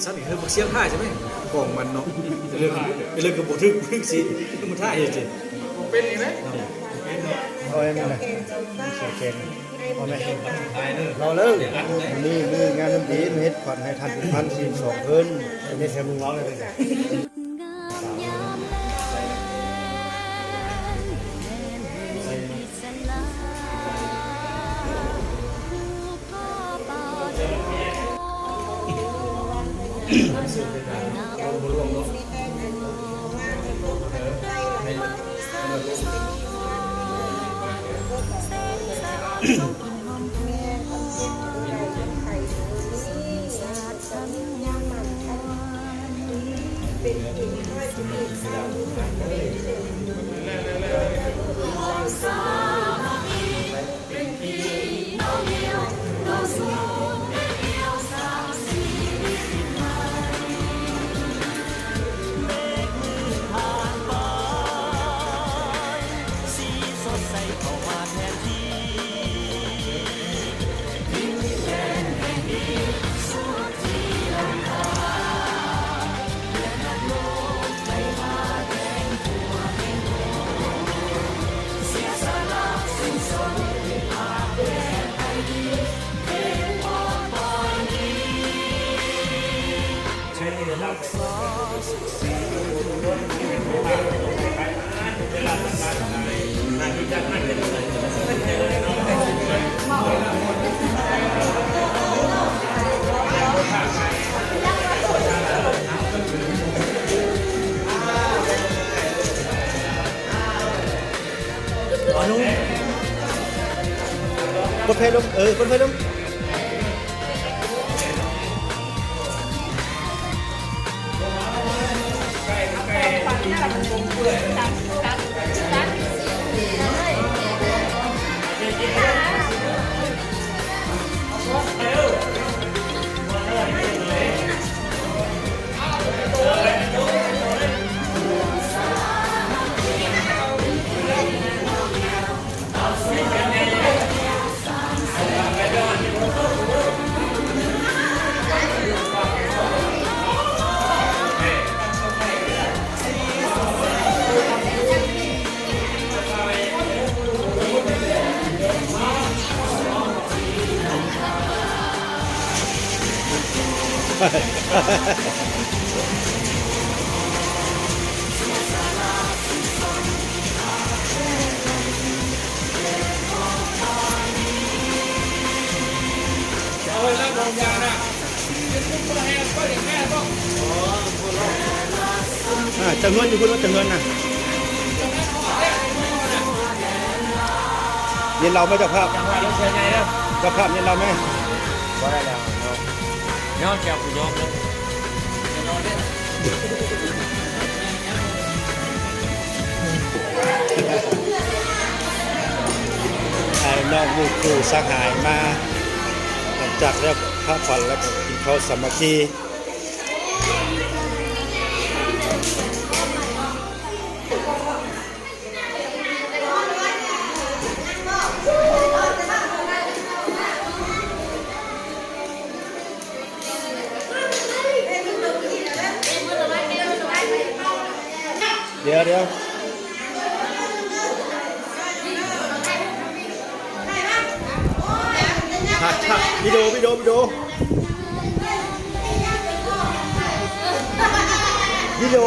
ຊັ້ນນີ້ຄືບັກຊຽງທ້າຍໃຊ່ໄໝ ກອງມັນເນາະ ເລີກ ເລີກກໍບໍ່ຖືກ ຖືກຊິ ມັນທ້າຍເຮັດຊິ ເປັນອີກແລ້ວ ເອົາໃຫ້ມັນນະ ມັນຊິເປັນ ເອົາແມ່ ເອົາເລີຍ ນີ້ມີງານດອນຕີມາເຮັດຂວັນໃຫ້ທ່ານຜູ້ພັນສີ່ສິບສອງເພິ່ນ ໄດ້ແຊມເວົ້າເລີຍ ອະນຸ ກົດໄຟລົງ ເອີ ກົດໄຟລົງ. ອ່າ ເຈົ້າເຮືອນຢູ່ພຸ້ນ ວ່າເຈົ້າເຮືອນນະ ເຢັນເຫຼົ້າໄໝເຈົ້າພາບ? ເຈົ້າພາບເຢັນເຫຼົ້າໄໝ? ບໍ່ໄດ້ແລ້ວ ຍອມ ຍອມ ເຈົ້າຜູ້ຍອມເດີ. ອ້າຍນ້ອງໝູ່ຄູ່ສະຫາຍມາ ຫຼັງຈາກແລ້ວພາຂວັນແລ້ວກໍກິນເຂົ້າສາມັກຄີ. ດຽວ ດຽວ ຄັດ ຄັດ ວິດີໂອ ວິດີໂອ ວິດີໂອ ວິດີໂອ.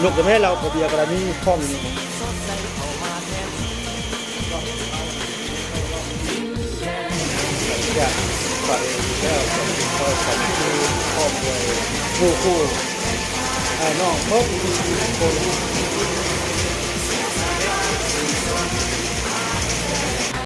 ນົກກໍແມ່ນລາວ ເບຍກໍໄດ້ມີຂອງຢູ່ນີ້. ຢາກໄປແລ້ວ ກໍເຂົ້າກັນຄືຄອບຄົວ ໝູ່ຄູ່. ອ້າຍນ້ອງເບິດທຸກຄົນ.